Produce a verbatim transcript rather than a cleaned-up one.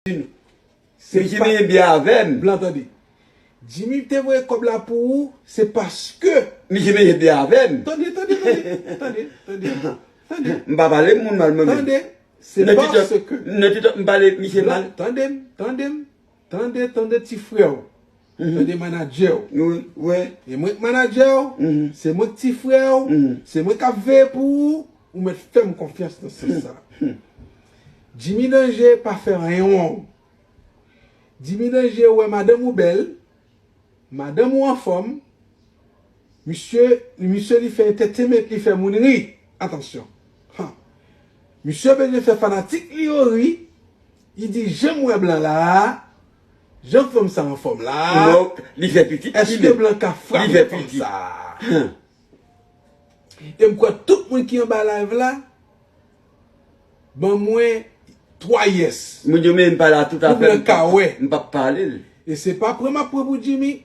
Se Misye pa menm byen avè m. Blan, tande. Jimmy te voye kòb la pou ou, se paske. Misye menm byen avè m. Tande, tande, tande, tande, tande, tande. M pa pale moun mal mwen menm. Tande, se paske. Nan ti tan m pale misye mal. Tande m, tande m, tande, tande ti frè w. Tande manadjè w. Wi, wi. E mwen k manadjè w, se mwen k ti frè w, se mwen k ap veye pou ou, ou mèt fè m konfyans nan sans sa. Jimmy Danje pa fè anyen wrong. Jimmy Danje wè madanm ou bèl, madanm ou anfòm, misye, misye li fè entertainment, li fè moun ri. Atansyon. Ha. Misye bezwen fè fanatik li yo ri, li di jan m wè blan la a, jan fanm sa anfòm la a. Non, li fè pitit li menm. Èske blan ka frape fanm sa a? E m kwè tout moun ki anba live la, ban mwen twa yes. Moun yo menm pa la tout afè. Pou blan ka wè. M p ap pale l. E se pa pran m ap pran pou Jimmy.